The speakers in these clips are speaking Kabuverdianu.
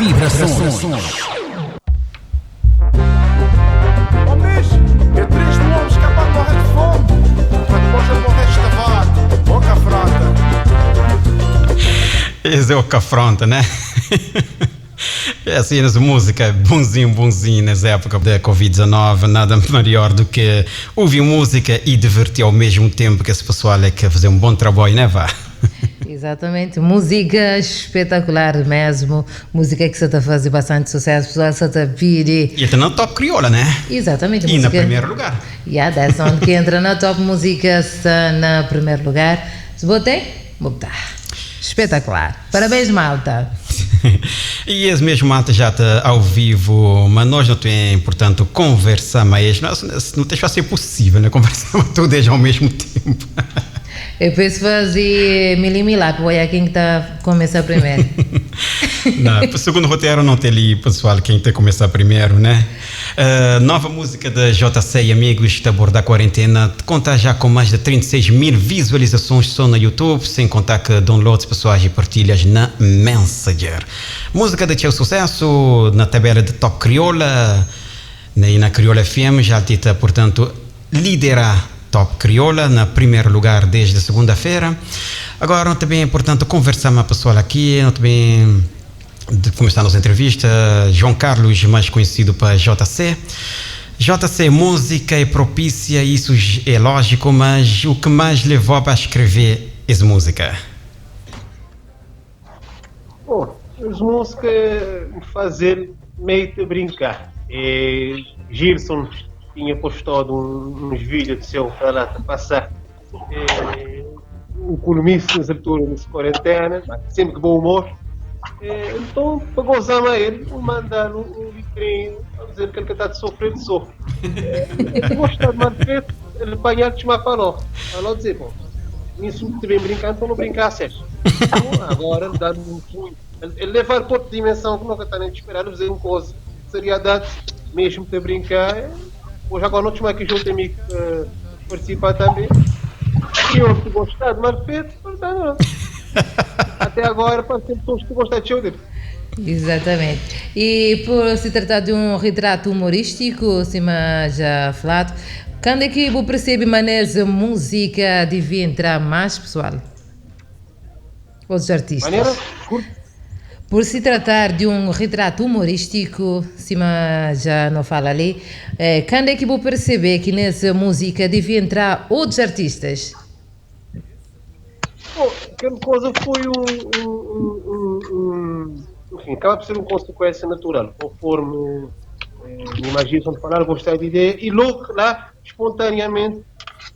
Vibrações. Homens, é triste um homem escapar de morrer de fome, para depois ele morrer estavado. Boca afronta. Esse é o que afronta, né? É assim, nessa música, bonzinho, bonzinho, nessa época da Covid-19, nada melhor do que ouvir música e divertir ao mesmo tempo que esse pessoal é que fazer um bom trabalho, né, vá? Exatamente, música espetacular mesmo, música que está a fazer bastante sucesso, pessoal está a pedir. E está na top crioula, né? Exatamente. E na primeiro lugar. Yeah, that's onde que entra na top música está na primeiro lugar. Se botei, botar. Espetacular. Parabéns, malta. E esse mesmo malta já está ao vivo, mas nós não temos, portanto, conversar mais. Não, não tem ser possível, né? Conversar todos ao mesmo tempo. Eu penso fazer milimilá, para olhar quem está a começar primeiro. Não, segundo o roteiro não tem ali, pessoal, quem tem que começar primeiro, né? Nova música da JC e amigos da Borda Quarentena conta já com mais de 36 mil visualizações só no YouTube, sem contar que downloads pessoais e partilhas na Messenger. Música de seu sucesso na tabela de Top Crioula e na Crioula FM, já tita, portanto, lidera Top Crioula na primeiro lugar desde segunda-feira. Agora também, portanto, conversar com a pessoa aqui, também de começar a nossa entrevista, João Carlos, mais conhecido para JC. JC, música é propícia, isso é lógico, mas o que mais levou para escrever essa música? Bom, as músicas me fazer meio que brincar. É, Gilson tinha postado uns vídeos de seu para lá passar. É, o economista nas alturas de quarentena, sempre que bom humor. É, então, para gozar a ele, vou mandar um vitrinho a dizer que ele está de sofrer, de sofre. É, gostar de mal feito, ele apanhar de chamar falou. Falou dizer, bom, nisso também brincar, então não brincar a sério. Então, agora, dar um punho. Ele levar para outra dimensão que nunca está nem esperando, fazer uma coisa. Seria dado mesmo de brincar. Hoje agora não tinha que junto amigo participar também. E eu que gostar de mal feito, não. Até agora, parece que todos que gostam de show dele. Exatamente. E por se tratar de um retrato humorístico, acima já falado, quando é que você percebe maneiras música devia entrar mais, pessoal? Outros artistas. Maneira? Curto. Por se tratar de um retrato humorístico, cima já não fala ali, quando é que vou perceber que nessa música devia entrar outros artistas? Bom, aquela coisa foi enfim, acaba por ser uma consequência natural, conforme me imagino de falar, gostei de ideia, e logo lá, espontaneamente,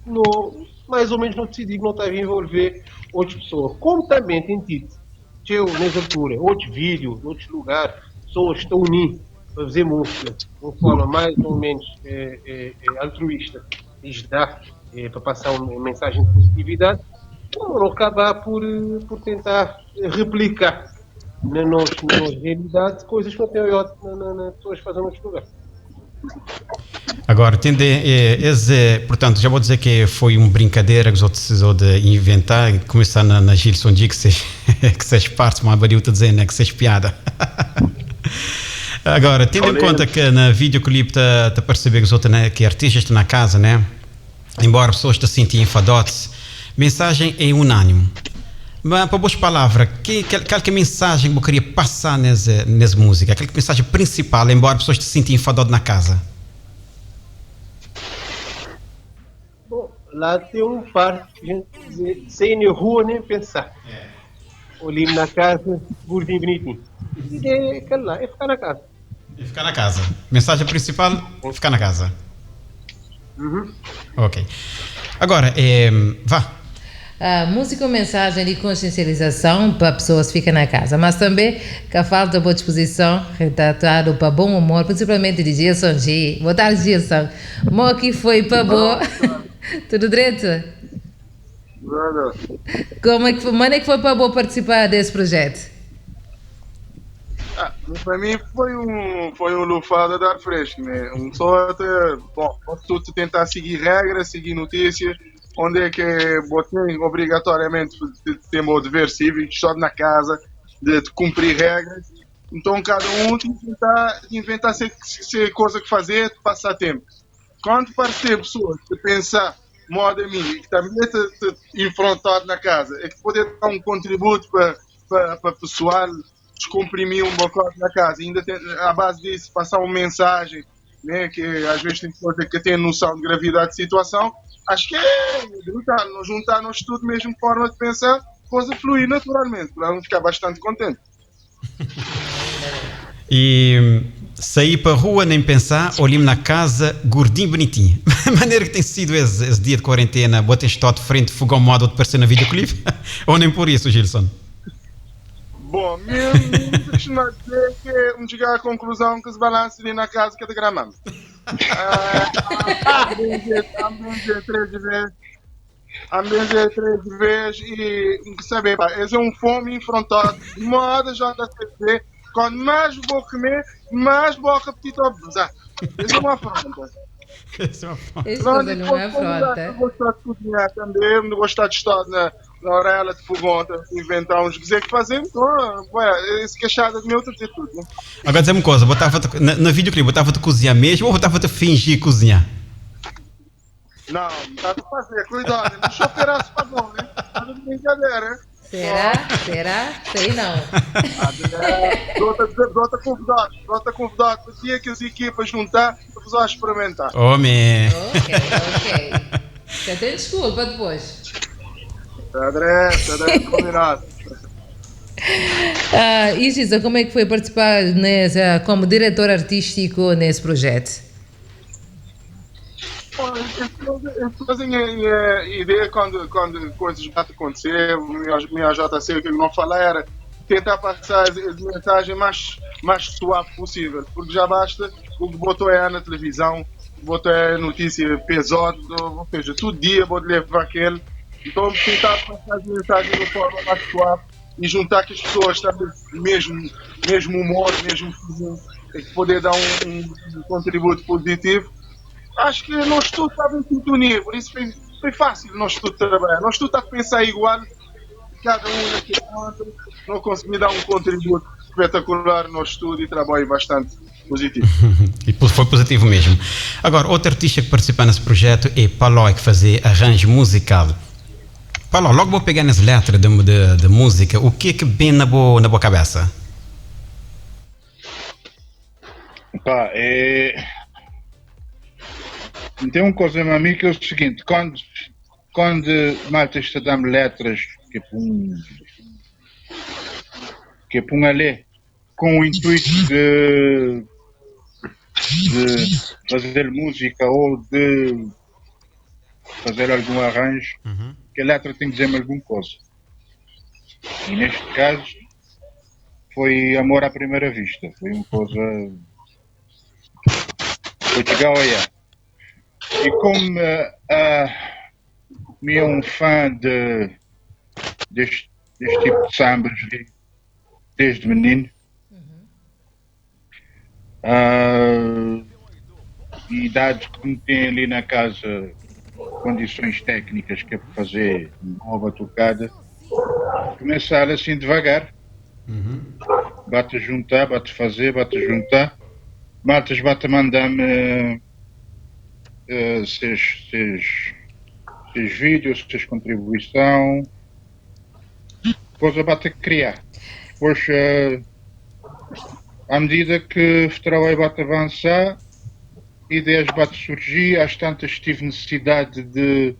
no, mais ou menos não decidi que não estava a envolver outras pessoas. Como também tem tido, eu, nessa altura, outros vídeos, outros lugares, pessoas estão unidas para fazer música de uma forma mais ou menos altruísta, e ajudar para passar uma mensagem de positividade, ou acabar por tentar replicar na nossa realidade coisas que não têm na pessoas fazem noutros lugares. Agora, tende, esse, portanto, já vou dizer que foi uma brincadeira que os outros precisou de inventar, começar na Gilson G, que seis, que seis partes, uma barulho dizendo, né, que seis piada. Agora, tendo em conta que na videoclipe tá perceber que os outros, né, que artistas estão na casa, né, embora pessoas te sentem enfadotes, mensagem é unânime. Mas, para boas palavras, qual que é a mensagem que eu queria passar nessa música? Aquela mensagem principal, embora pessoas te sentem enfadado na casa? Bom, lá tem um par que a gente diz, sem nem rua nem pensar. É. Olhinho na casa, gordinho bonitinho. E é aquela lá, é ficar na casa. É ficar na casa. Mensagem principal, ficar na casa. Uhum. Ok. Agora, vá. A música é uma mensagem de consciencialização para pessoas que ficam na casa, mas também que a falta de boa disposição, retratado para bom humor, principalmente de Gilson G. Boa tarde, Gilson. Mo que foi para boa. Tudo direito? Nada. Como é que foi, mano, é que foi para boa participar desse projeto? Ah, para mim foi um lufada de ar fresco, né? Um só até, bom, posso tentar seguir regras, seguir notícias, onde é que botei obrigatoriamente tem o dever cívico, só na casa, de cumprir regras. Então cada um tem que inventar, inventar se, se coisa que fazer, passar tempo. Quando parecer pessoas que pensar moda a mim e que também te, te enfrentar na casa, é que poder dar um contributo para para, para pessoal descomprimir um bocado na casa e ainda tem, à base disso passar uma mensagem, né, que às vezes tem pessoas que têm noção de gravidade de situação, acho que é brutal, nós juntar-nos tudo, mesmo forma de pensar, coisa fluir naturalmente, para não ficar bastante contente. E sair para a rua, nem pensar, olhei-me na casa, gordinho, bonitinho. A maneira que tem sido esse, esse dia de quarentena, bota estou de frente, fogão modo de aparecer na videoclipe? Ou nem por isso, Gilson? Bom, mesmo costuma dizer que um chegar à conclusão que se balança ali na casa que é de gramame. Ah, três vezes. A mesa três vezes e saber, pá, esse é um fome enfrentado, moda JCC, quando mais vou comer, mais vou repetir ao abusar. Isso é uma afronta. Isso é uma afronta. Isso não é afronta. Gostar de cozinhar também, não gostar de estar na, na orelha de fogão, inventar uns dizer que fazer, então, ué, esse queixado de meu, está dizer tudo. Né? Agora dizer uma coisa, botava na, na videoclipe, botava-te cozinhar mesmo ou botava-te fingir cozinhar? Não, não dá para fazer, cuidado, não choferar pagão, né? Nada de brincadeira, hein? Será? Será? Sei não. Dota convidado, dota convidado, o dia que as equipas juntar, para a experimentar. Homem! Ok, ok. Já tem desculpa depois. Tá André, tá combinado. Ah, e Gisa, como é que foi participar nessa, como diretor artístico nesse projeto? Eu a ideia quando, quando coisas vão acontecer, minha JC, o que eu não falar era tentar passar as mensagens mais, mais suave possível, porque já basta o que botou é na televisão, botou é notícia pesada, ou seja, todo dia vou levar aquele. Então tentar passar as mensagens de forma mais suave e juntar que as pessoas também mesmo, mesmo humor, mesmo poder dar um, um contributo positivo. Acho que nós tudo estava em sintonia, por isso foi, foi fácil nós tudo trabalhar. Nós tudo está a pensar igual, cada um naquele ponto, não consegui dar um contributo espetacular no estudo e trabalho bastante positivo. E foi positivo mesmo. Agora, outro artista que participa nesse projeto é Palói, que fazia arranjo musical. Paló, logo vou pegar nas letras de, de, de música, o que é que vem na boa, na boa cabeça? Pá, é... Tem uma coisa, meu amigo, que é o seguinte, quando, quando malta está dando letras, tipo um, que é um alê, com o intuito de, de fazer música ou de fazer algum arranjo, uhum. que a letra tem que dizer-me alguma coisa. E neste caso foi amor à primeira vista, foi uma coisa. Foi chegar a olhar. E como me é um fã de, deste, deste tipo de sambas desde menino, uhum. E dado que me tem ali na casa condições técnicas que é para fazer uma batucada, começar assim devagar. Uhum. Bate juntar, bate fazer, bate juntar. Matas bate mandar-me seus, seus, seus vídeos, seus contribuição. Depois bate a criar. Depois, à medida que o trabalho bate avançar, ideias bate surgir, às tantas tive necessidade de,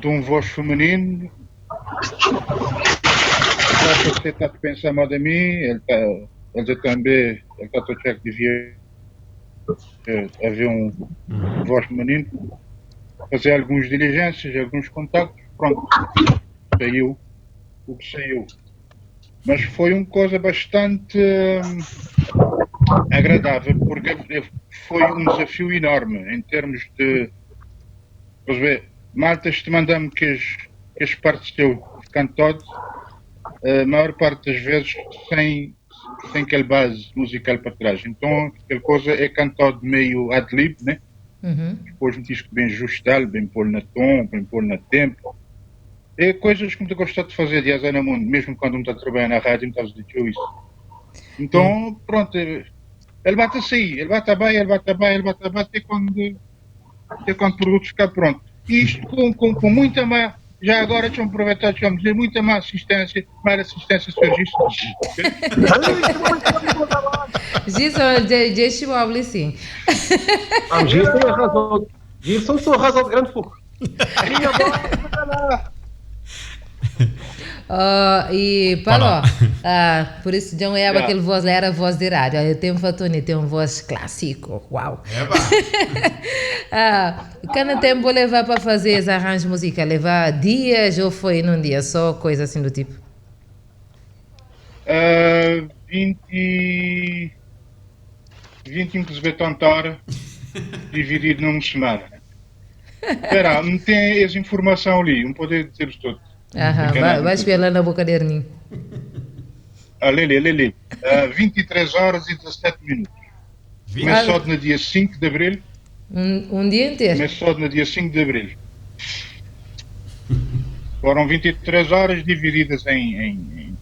de um voz feminino. Você está a pensar mal de mim, ele está ele também, ele está a que devia haver um voz feminino, fazer algumas diligências, alguns contactos, pronto, saiu o que saiu. Mas foi uma coisa bastante agradável, porque foi um desafio enorme em termos de. Pois ver, maltas te mandam-me que as, que as partes teu cantado, a maior parte das vezes sem, sem aquele base musical para trás. Então, aquela coisa é cantado meio ad-lib, né? Uhum. Depois um disco bem ajustado, bem pôr na tom, bem pôr na tempo. É coisas que me gosto de fazer dias no mundo, mesmo quando me está a trabalhar na rádio, me está a dizer isso. Então, pronto, ele bate a sair, ele bate a bem, ele bate a bem, ele bate a bem, até quando o produto ficar pronto. E isto com muita má, já agora deixa-me aproveitar, deixa-me dizer, muita má assistência, má assistência, Sr. Gilson. Gilson, deixa eu abrir sim. Ah, Gilson é razão. Gilson sou razão de grande fogo. E Paulo, por isso não é aquele voz, era voz de rádio. Eu tenho Fatoni, tem um voz clássico. Uau! Quanto tempo levar para fazer esse arranjo musical? Levar dias ou foi num dia só, coisa assim do tipo? 20, 21 que se vê tanta hora, dividido numa semana. Espera, não tem essa informação ali, não pode dizer tudo. Aham, vai espiar lá na boca de Erninho. Ah, Lili, Lili. 23 horas e 17 minutos. Começou no dia 5 de abril. Um dia inteiro? Começou no dia 5 de abril. Foram 23 horas divididas em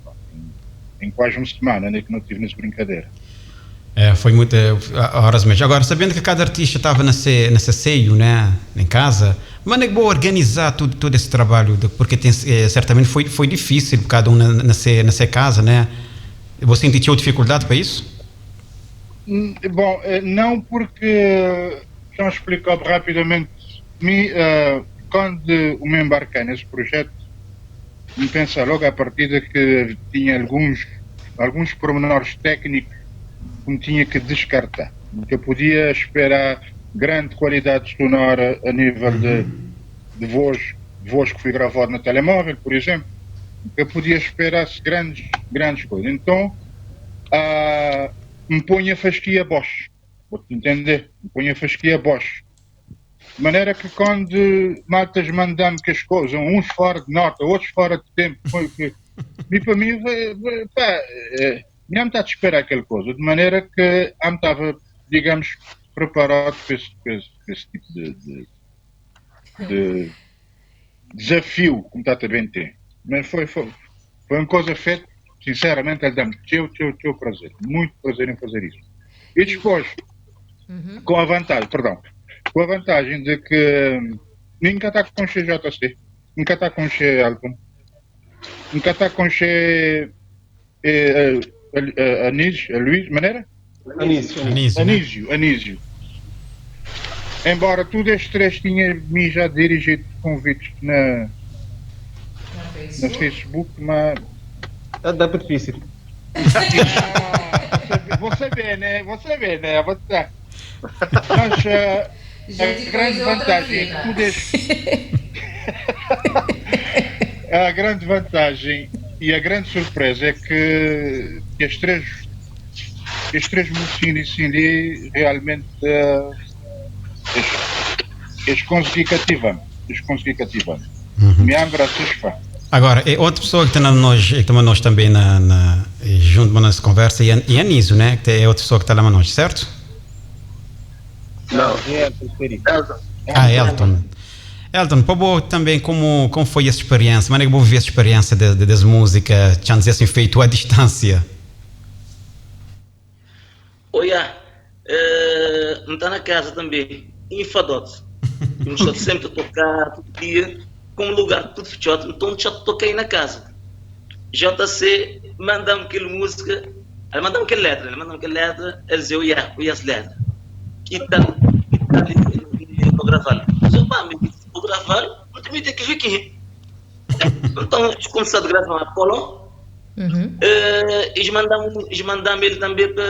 quase uma semana, né, que não tive nessa brincadeira. É, foi muita horas mesmo. Agora, sabendo que cada artista estava nesse seio, né, em casa, mas é bom organizar todo esse trabalho, porque tem, certamente foi difícil cada um nessa casa, né? Você sentiu dificuldade para isso? Bom, não, porque já explicar rapidamente. Quando me embarquei nesse projeto, me pensei logo à partida que tinha alguns pormenores técnicos que me tinha que descartar, porque eu podia esperar grande qualidade sonora a nível de voz que foi gravado no telemóvel, por exemplo, eu podia esperar grandes coisas. Então, me ponho a fasquia Bosch, vou-te entender, me ponho a fasquia Bosch. De maneira que quando matas mandando que as coisas, uns fora de nota, outros fora de tempo, e para mim, pá, nem me está a esperar aquela coisa, de maneira que eu estava, digamos, preparado para esse tipo de desafio, como está também tem. Mas foi uma coisa feita, sinceramente, ele dá-me teu prazer, muito prazer em fazer isso. E depois, com a vantagem de que nunca está com JC, nunca está com Elton, nunca está com Anísio, Luís, maneira? Anísio. Embora tudo estes três tinha me já dirigido convites na Facebook, mas dá para difícil. Vou saber, né? Mas a grande vantagem é que tudo este... A grande vantagem e a grande surpresa é que estes três mocinhos ali realmente eles consegui cativar. Me abraço fã. Agora, é outra pessoa que está nós também junto na nossa conversa, e Anísio, né? Que é outra pessoa que está lá nós, certo? Não, é Elton. Ah, Elton. Elton, para também como foi essa experiência? Como é que vou viver essa experiência das músicas, tinha dizer assim, feito à distância? Olha, não está na casa também, enfadote. Eu estou sempre a tocar, todo dia, com um lugar tudo fechado, então já toquei na casa. JC manda-me aquela música, ele manda-me aquela letra, ele dizia, olha essa letra. Que tal, eu vou gravar. Eu disse, pá, vou gravar, não tem que ver aqui. Então, começou a gravar a Polo, e mandamos ele também para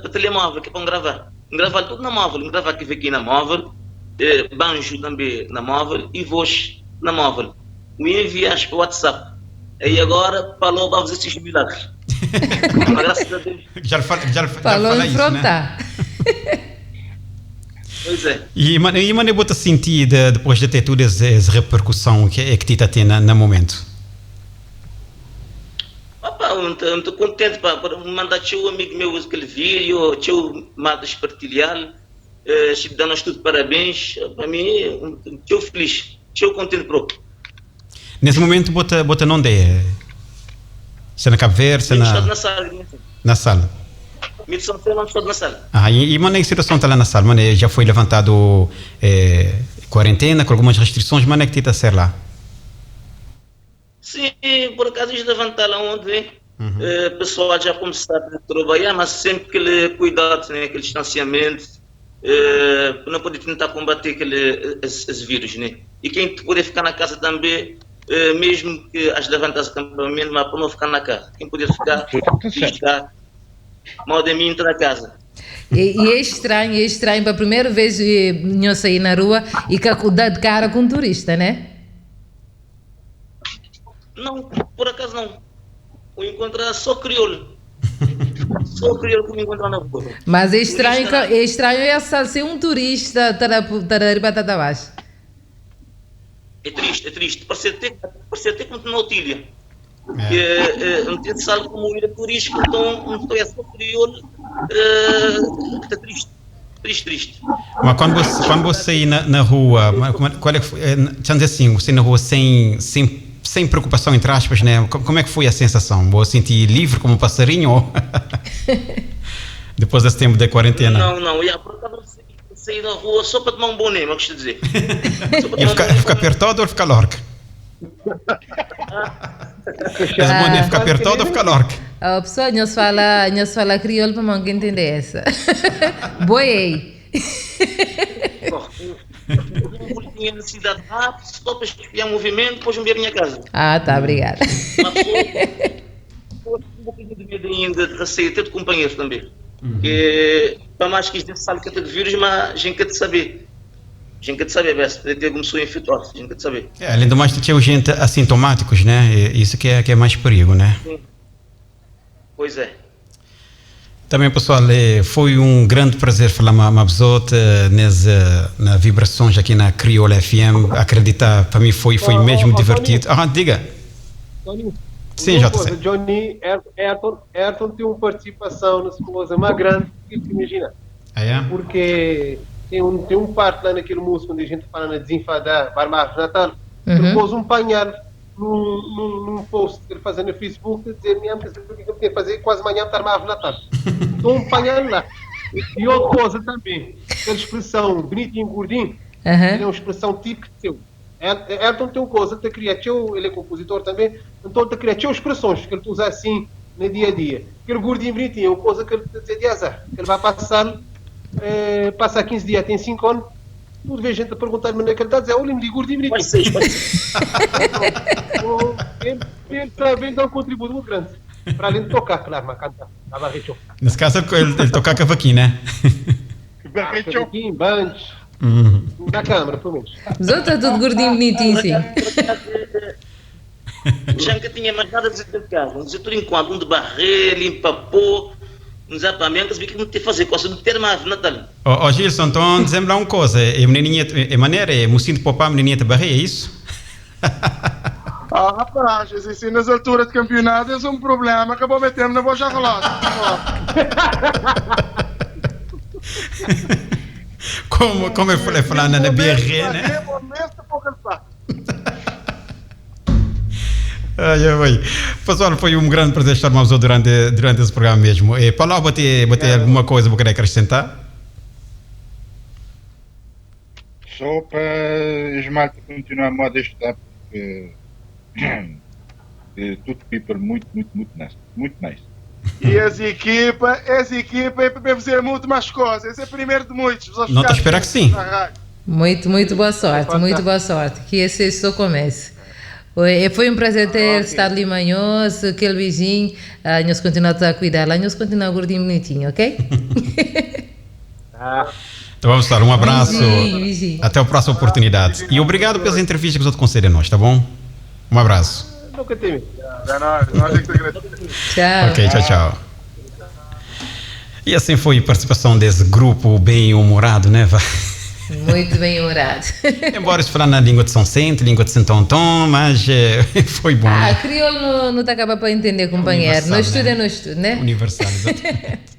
o telemóvel, que é para gravar. Gravar tudo na móvel, gravar que aqui na móvel, banjo também na móvel e voz na móvel. Me envias para o WhatsApp. Aí agora falou para fazer esses milagres. Graças a Deus. Já falou isso, né? Pois é. E mano, bota sentir depois de ter toda essa repercussão que é que te tem no momento? Opa, eu estou contente para mandar teu amigo meu aquele vídeo, teu matas partilhar, dando tudo parabéns, para mim, estou feliz, estou contente próprio. Nesse momento bota bota nonde é? Se na Cabo Verde, se na na sala. Na sala. Mi são não estou na sala. Ah, e, e mano, a situação está lá na sala, mano, já foi levantado quarentena com algumas restrições, mano, é que está a ser lá? Sim, por acaso eles levantaram ontem, o pessoal já começou a trabalhar, mas sempre aquele cuidado, né, aquele distanciamento, para não poder tentar combater aquele, esse vírus, né? E quem puder ficar na casa também, mesmo que as levantassem acampamento, mas para não ficar na casa. Quem puder ficar, ficar, mal de mim entra na casa. E é estranho, para a primeira vez eu sair na rua e dá de cara com um turista, né? Não, por acaso não. Vou encontrar só crioulo. Só crioulo que me encontrar na rua. Mas é estranho, é estranho essa ser um turista para baixo. É triste, é triste. Parece até como na Otília. É. Não tem sal como ir a turístico, então não é só crioulo. Está triste. Triste, triste. Mas quando você ir na rua, qual é que foi? Deixa assim, você na rua sem preocupação, entre aspas, né? Como é que foi a sensação? Vou sentir livre como um passarinho ou depois desse tempo da quarentena? Não, eu por acaso saí na rua só para tomar um boné, mas gosto de dizer. E fica apertado ou fica largo? Esse boné fica apertado ou fica largo? A pessoa não fala crioulo para não entender essa. Boi. Eu tinha necessidade rápido, só para espiar movimento, depois vim a minha casa. Ah, tá, obrigada. Mas um pouquinho de medo ainda, de receio, até de companheiros também. Que, para mais que isto sabe que é de vírus, mas a gente quer saber. A gente quer saber, se pode ter alguma pessoa infectada, a gente quer saber. É, além do mais, tinha gente assintomáticos, né? Isso que é mais perigo, né? Sim. Pois é. Também, pessoal, foi um grande prazer falar com a pessoa na Vibrações aqui na Crioula FM. Acreditar, para mim foi mesmo divertido. Ah, diga. Tony, Sim, JC. Johnny, Ayrton tem uma participação nessa coisa mais grande que tu imagina. Ah, é? Porque tem um parte lá naquele músico onde a gente fala na desenfadar, Barmar Natal, ele pôs um panhal num post que ele fazia no Facebook, dizer minha que eu tenho que fazer quase amanhã estar mais Natal. Então um panhal lá. E outra coisa também, aquela expressão bonitinho, gordinho, é uma expressão típica seu. Ayrton tem uma coisa, ele cria, ele é compositor também, então ele cria expressões que ele usa assim no dia a dia. Aquele gordinho bonitinho é uma coisa que ele diz de azar, que ele vai passar, passa 15 dias, tem 5 anos. Tudo vem gente a perguntar-me onde é que ele está a dizer, olha, me digo gordinho bonitinho. Pode ser. Ele também dá um contributo muito grande. Para além de tocar, claro, mas cantar. Nesse caso, ele tocar cavaquinho, né? Cavaquinho, banjo. Na câmara, pelo menos. Os outros está tudo gordinho bonitinho, sim. Já nunca tinha mais nada a dizer de casa. Não dizer tudo enquanto, um de barrer, limpa pó. Não sabe para mim, que não tem que fazer, gosto de ter mais Natal. Ó, Gilson, então dizemos lá uma coisa, é menininha, é maneira, é mocinho de poupar, menininha de barrer, é isso? Ah, rapaz, assim, nas alturas de campeonato é um problema, acabou metendo na boa relógio. Como eu falei, falando na BR, né? Ai, ai. Pessoal, foi um grande prazer estar com vocês durante esse programa mesmo. E, Paulo, vou ter alguma coisa para querer acrescentar? Só para Esmalte continuar a moda estudar, porque tudo people muito, muito, muito nice. Muito nice. E essa equipa é para fazer muito mais coisas. Esse é o primeiro de muitos. Não estou a esperar que sim. Muito, muito boa sorte, muito boa sorte. Que esse só comece. Foi um prazer ter estado ali manhoso, aquele beijinho. Nós continuamos a cuidar lá, nós continuamos gordinho bonitinho, ok? Então vamos lá, um abraço. Beijinho, beijinho. Até a próxima oportunidade. E obrigado pelas entrevistas que você concede a nós, tá bom? Um abraço. Nunca teve. Tchau. Ok, tchau, tchau. E assim foi a participação desse grupo bem humorado, né? Muito bem humorado. Embora se falar na língua de São Centro, língua de Santo Antão, mas foi bom. Ah, né? crioulo não está acaba para entender, companheiro. Universal, No estudo né? é no estudo, né? Universal, exatamente.